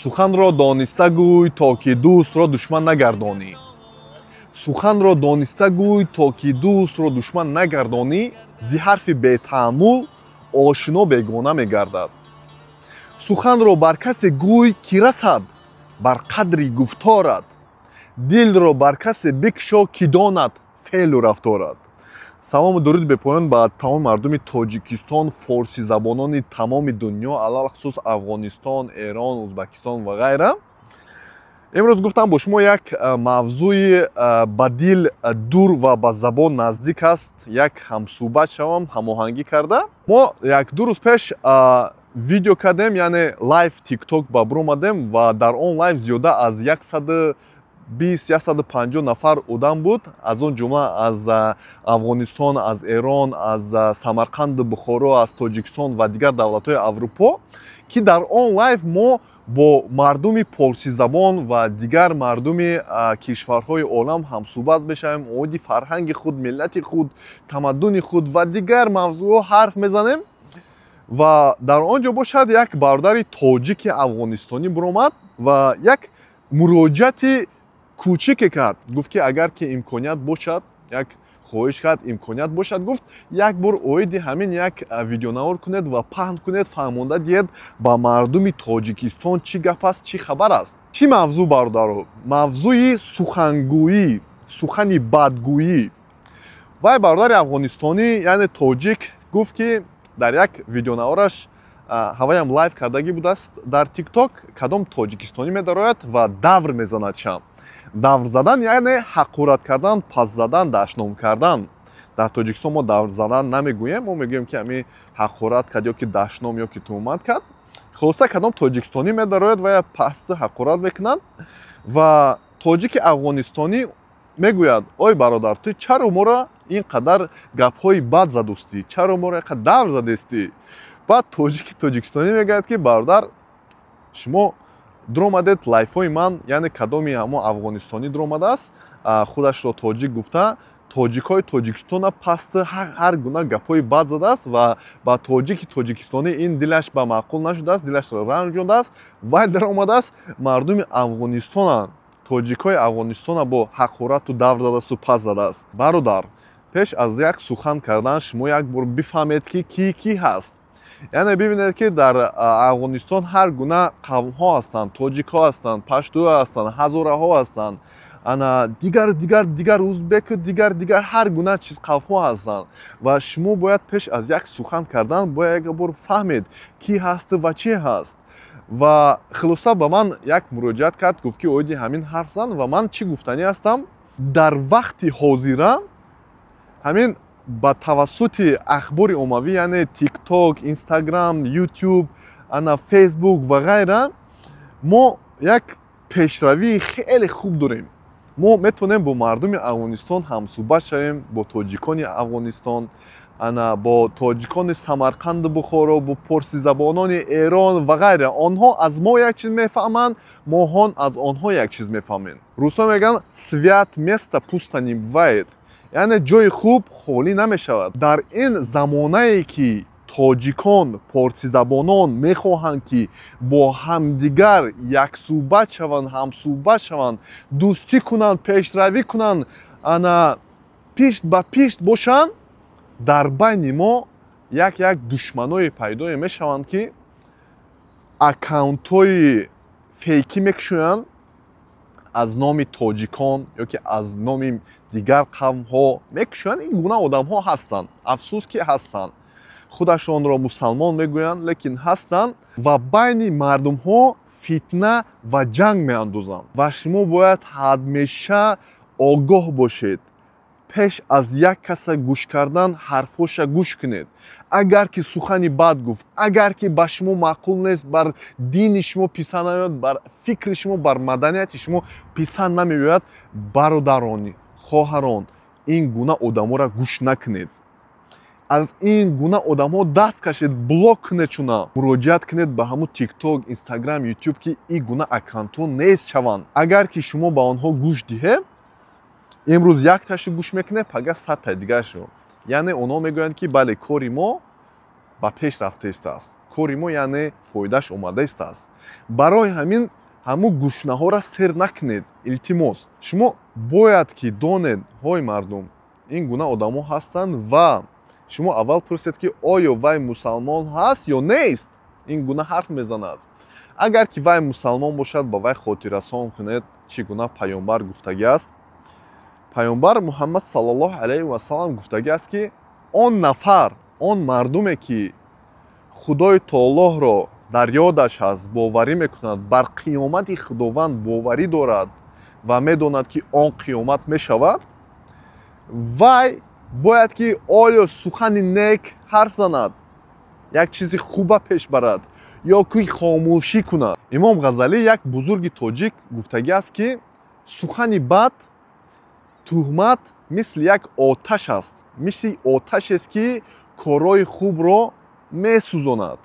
Суханро дониста гӯй, то ки дӯстро душман нагардонӣ. Суханро дониста гӯй, то ки дӯстро душман нагардонӣ. Зи ҳарфи бетааммул ошино бегона мегардад. Суханро бар касе гӯй, ки расад бар қадри гуфторат. Дилро бар касе бикшо, ки донад феълу рафторат. Салому дуруд бепоён ба тамоми мардуми Тоҷикистон, форсизабонони тамоми дунё, алалхусус Афғонистон, Эрон, Узбакистон ва ғайра. Имрӯз гуфтам, бо шумо як мавзӯи ба дил дур ва ба забон наздик аст, як ҳамсӯҳбат шавам, ҳамоҳангӣ карда. Мо як-ду рӯз пеш видео кардем, яъне лайв Тикток ба биромадем ва дар он лайв зиёда аз 120, 150 нафар одам буд, аз он ҷумла аз Афғонистон, аз Эрон, аз Самарқанду Бухоро, аз Тоҷикистон ва дигар давлатҳои Аврупо, ки дар он лайв мо бо мардуми порсизабон ва дигар мардуми кишварҳои олам ҳамсӯҳбат мешавем, оиди фарҳанги худ, миллати худ, тамаддуни худ ва дигар мавзӯъҳо ҳарф мезанем. Ва дар он ҷо бошад, як бародари тоҷики афғонистонӣ биромад ва як муроҷиати кӯчике кард. Гуфт, ки агар ки имконият бошад, як хоҳиш кард, имконият бошад, гуфт, як бор оиди ҳамин як видеонавор кунед ва паҳн кунед, фаҳмонда диҳед ба мардуми Тоҷикистон, чӣ гап аст, чӣ хабар аст. Чӣ мавзӯъ, бародаро? Мавзӯи сухангӯӣ, сухани бадгӯӣ. Вай бародари афғонистонӣ, яъне тоҷик, гуфт, ки дар як видеонавораш, ҳаваям лайв кардагӣ будааст дар Тикток, кадом тоҷикистонӣ медарояд ва давр мезанад. Чанд давр задан, яъне ҳақорат кардан, пас задан, дашном кардан. Дар Тоҷикистон мо давр задан намегӯем, мо мегӯем, ки ҳамин ҳақорат кард ё ки дашном ё ки туҳмат кард. Хулоса, кадом тоҷикистонӣ медарояд ва я пасту ҳақорат мекунад ва тоҷики афғонистонӣ мегӯяд: «Ой бародар, ту чаро моро ин қадар гапҳои бад задустӣ? Чаро моро ин қадар давр задестӣ?» Баъд тоҷики тоҷикистонӣ мегӯяд, ки бародар, шумо дуромадед лайфҳои ман, яъне кадоми ҳамо афғонистонӣ дуромадааст, худашро тоҷик гуфта, тоҷикҳои Тоҷикистона пасту ҳар гуна гапҳои бад задааст ва ба тоҷики тоҷикистонӣ ин дилаш ба маъқул нашудааст, дилашро ранҷондааст. Вай даромадааст, мардуми Афғонистона, тоҷикҳои Афғонистона бо ҳақорату давр задасту пас задааст. Бародар, пеш аз як сухан кардан шумо як бор бифаҳмед, ки кӣ кӣ ҳаст. Яъне бибинед, ки дар Афғонистон ҳар гуна қавмҳо ҳастанд: тоҷикҳо ҳастанд, паштуҳо ҳастанд, ҳазораҳо ҳастанд, ана дигар, дигар, дигар, узбеку дигар, дигар, ҳар гуна чиз қавмҳо ҳастанд. Ва шумо бояд пеш аз як сухан кардан бояд як бор фаҳмед, кӣ ҳасту ва чӣ ҳаст. Ва хулоса, ба ман як муроҷиат кард, гуфт, ки оиди ҳамин ҳарф зан. Ва ман чӣ гуфтанӣ ҳастам? Дар вақти ҳозира ҳамин ба тавассути ахбори оммавӣ, яъне Тикток, Инстаграм, Ютуб, ана Фейсбук ва ғайра, мо як пешравии хеле хуб дорем. Мо метавонем бо мардуми Афғонистон ҳамсӯҳбат шавем, бо тоҷикони Афғонистон, ана бо тоҷикони Самарқанду Бухоро, бо порсизабонони Эрон ва ғайра. Онҳо аз мо як чиз мефаҳманд, моҳон аз онҳо як чиз мефаҳмем. Русо мегӯянд: «Свят место пусто не бывает», яъне ҷои хуб холӣ намешавад. Дар ин замонае ки тоҷикон, порсизабонон мехоҳанд, ки бо ҳамдигар яксӯҳбат шаванд, ҳамсӯҳбат шаванд, дӯстӣ кунанд, пешравӣ кунанд, ана пишт ба пишт бошанд, дар байни мо як як душманое пайдое мешаванд, ки аккаунтҳои фейкӣ мекушоянд, аз номи тоҷикон ё ки аз номи дигар қавмҳо мекушоянд. Ин гуна одамҳо ҳастанд, афсӯс, ки ҳастанд. Худашонро мусалмон мегӯянд, лекин ҳастанд ва байни мардумҳо фитна ва ҷанг меандозанд. Ва шумо бояд ҳамеша огоҳ бошед. Пеш аз як каса гӯш кардан ҳарфоша гӯш кунед. Агар ки сухани бад гуфт, агар ки ба шумо маъқул нест, бар дини шумо писанд намеояд, бар фикри шумо, бар маданияти шумо писанд намеояд, бародарони, хоҳарон, ин гуна одаморо гӯш накунед, аз ин гуна одамҳо даст кашед, блок кунед. Чуна муроҷиат кунед ба ҳамун Тикток, Инстаграм, Ютуб, ки ин гуна аккаунтҳо нест шаванд. Агар ки шумо ба онҳо гӯш диҳед, имрӯз якташу гӯш мекунед, пага садтаи дигарашо. Яъне онҳо мегӯянд, ки бале, кори мо ба пеш рафта истааст, кори мо, яъне фоидааш омада истааст. Барои ҳамин ҳамун гушнаҳоро сер накунед, илтимос. Шумо бояд ки донед, ҳой мардум, ин гуна одамо ҳастанд ва шумо аввал пурсед, ки оё вай мусалмон ҳаст ё нест, ин гуна ҳарф мезанад. Агар ки вай мусалмон бошад, ба вай хотиррасон кунед, чӣ гуна паёмбар гуфтагӣ аст. Паёмбар Муҳаммад саллаллоҳу алайҳи васалам гуфтагӣ аст, ки он нафар, он мардуме ки Худои Таолоҳро дар ёдаш аст, боварӣ мекунад, бар қиёмати Худованд боварӣ дорад ва медонад, ки он қиёмат мешавад, вай бояд ки оё сухани нек ҳарф занад, як чизи хуба пеш барад ё ки хомӯшӣ кунад. Имом Ғазалӣ, як бузурги тоҷик, гуфтагӣ аст, ки сухани бад, туҳмат мисли як оташ аст, мисли оташест, ки корҳои хубро месӯзонад.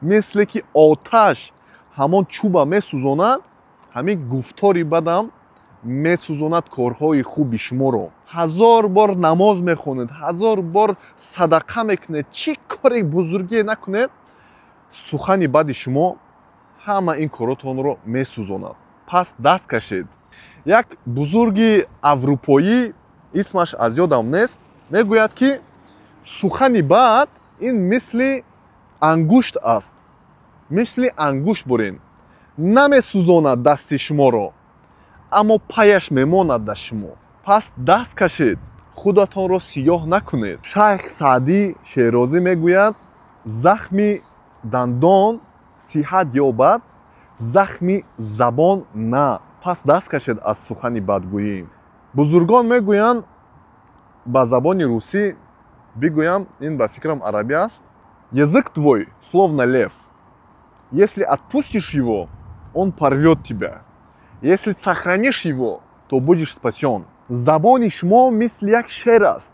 Мисле ки оташ ҳамон чӯба месӯзонад, ҳамин гуфтори бадам месӯзонад корҳои хуби шуморо. 1000 бор намоз мехонед, 1000 бор садақа мекунед, чӣ кори бузургие накунед, сухани бади шумо ҳама ин коротонро месӯзонад. Пас даст кашед. Як бузурги аврупоӣ, исмаш аз ёдам нест, мегӯяд, ки сухани бад ин мисли ангушт аст, мисли ангушт бурин, намесӯзонад дасти шуморо, аммо паяш мемонад дар шумо. Пас даст кашед, худатонро сиёҳ накунед. Шайх Саъдӣ Шерозӣ мегӯяд: захми дандон сиҳат ёбад, захми забон на. Пас даст кашед аз сухани бадгӯӣ. Бузургон мегӯянд, ба забони русӣ бигӯям, ин ба фикрам арабӣ аст: язык твой словно лев, если отпустишь его, он порвет тебя, если сохранишь его, то будешь спасен. Забони шумо мисли як шер аст.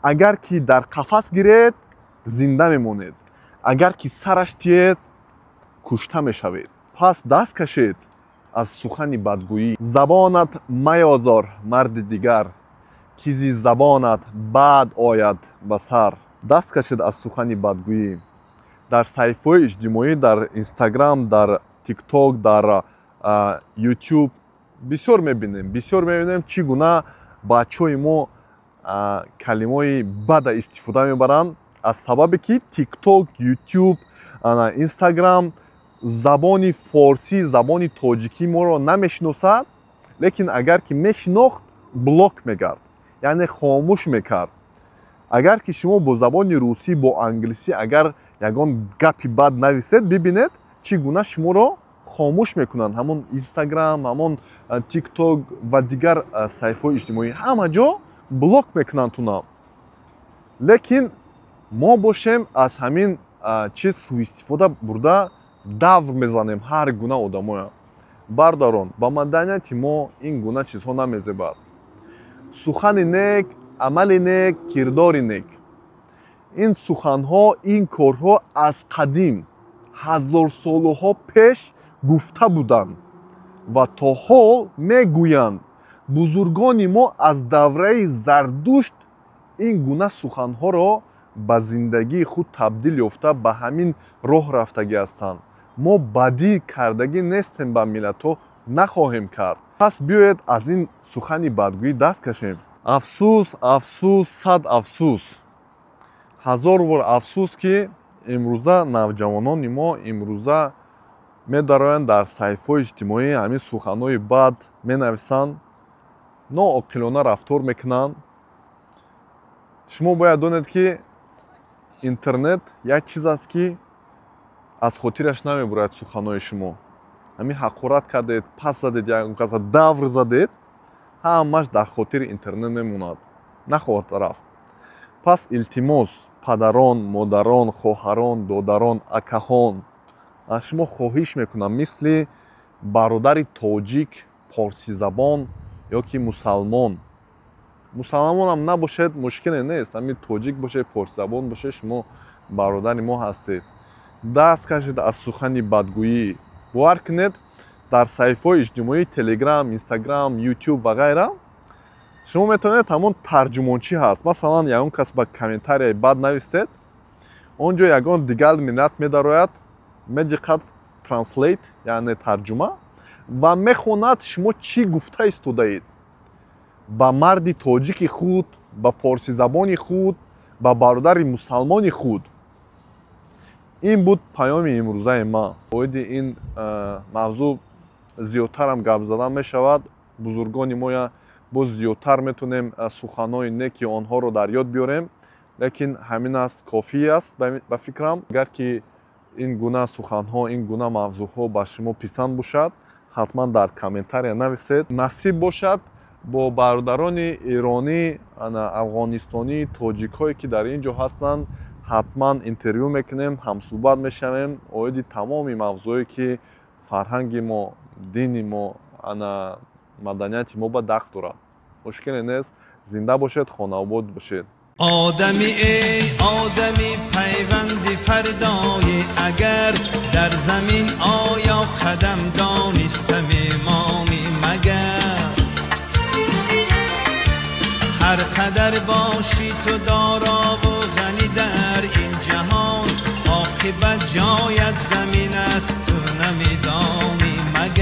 Агар ки дар қафас гиред, зинда мемонед, агар ки сараш тиед, кушта мешавед. Пас даст кашед аз сухани бадгӯӣ. Забонат маёзор марди дигар, ки зи забонат бад ояд ба сар. Даст кашед аз сухани бадгӯӣ. Дар саҳифаҳои иҷтимоӣ, дар Инстаграм, дар Тикток, дар Ютуб бисёр мебинем, бисёр мебинем, чӣ гуна бачаҳои мо калимаҳои бада истифода мебаранд, аз сабабе ки Тикток, Ютуб, Инстаграм забони форсӣ, забони тоҷикӣ моро намешиносад. Лекин агар ки мешинохт, блок мекард, яъне хомӯш мекард. Агар ки шумо бо забони русӣ, бо англисӣ агар ягон гапи бад нависед, бибинед, чӣ гуна шуморо хомӯш мекунанд. Ҳамон Инстаграм, ҳамон Тикток ва дигар саҳифаҳои иҷтимоӣ, ҳама ҷо блок мекунанд туна. Лекин мо бошем, аз ҳамин чиз суистифода бурда, давр мезанем ҳар гуна одамоя. Бародарон, ба маданияти мо ин гуна чизҳо намезебад. Сухани нек, амали нек, кирдори нек, ин суханҳо, ин корҳо аз қадим, ҳазорсолаҳо пеш гуфта буданд ва то ҳол мегӯянд. Бузургони мо аз давраи Зардушт ин гуна суханҳоро ба зиндагии худ табдил ёфта, ба ҳамин роҳ рафтагӣ ҳастанд. Мо бадӣ кардагӣ нестем, ба миллатҳо нахоҳем кард. Пас биёед, аз ин сухани бадгӯӣ даст кашем. Афсӯс, афсӯс, сад афсӯс, ҳазор бор афсӯс, ки имрӯза навҷавонони мо имрӯза медароянд дар саҳифаҳои иҷтимоӣ, ҳамин суханҳои бад менависанд, ноокилона рафтор мекунанд. Шумо бояд донед, ки интернет як чиз аст, ки аз хотираш намебурад суханҳои шумо. Ҳамин ҳақорат кардед, пас задед, ягон каса давр задед, ҳамаш дар хотири интернет мемонад, нахоҳад рафт. Пас илтимос, падарон, модарон, хоҳарон, додарон, акаҳон, аз шумо хоҳиш мекунам, мисли бародари тоҷик, порсизабон ё ки мусалмон, мусалмонам набошед, мушкиле нест, ҳамин тоҷик бошед, порсизабон бошед, шумо бародари мо ҳастед. Даст кашед аз сухани бадгӯӣ. Бовар кунед, дар саҳифаҳои иҷтимоӣ, Телеграм, Инстаграм, Ютуб ва ғайра, шумо метавонед, ҳамон тарҷумончӣ ҳаст, масалан, ягон кас ба комментарияи бад навистед, он ҷо ягон дигар миллат медарояд, меҷиқад. Translate, яъне тарҷума, ва мехонад шумо чӣ гуфта истодаед ба марди тоҷики худ, ба порсизабони худ, ба бародари мусалмони худ. Ин буд паёми имрӯзаи ман. Оиди ин мавзӯъ зиёдтарам гап задан мешавад. Бузургони моя боз зиёдтар метонем суханҳои неки онҳоро дар ёд биёрем, лекин ҳамин аст, кофӣ аст ба фикрам. Агар ки ин гуна суханҳо, ин гуна мавзӯъҳо ба шумо писанд бошад, ҳатман дар комментария нависед. Насиб бошад, бо бародарони эронӣ, афғонистонӣ, тоҷикҳое ки дар ин ҷо ҳастанд, ҳатман интервю мекунем, ҳамсӯҳбат мешавем оиди тамоми мавзӯе ки фарҳанги мо, дини мо, ана маданияти мо ба дахл дорад. Мушкиле нест. Зинда бошед, хонаобод бошед. Одами, эй одами, пайванди фардои, агар дар замин оё қадам дониста мемонӣ магар? Ҳар қадар бошӣ ту дорову ғанӣ дар ин ҷаҳон, оқибат ҷоят замин аст, ту намедонӣ магар.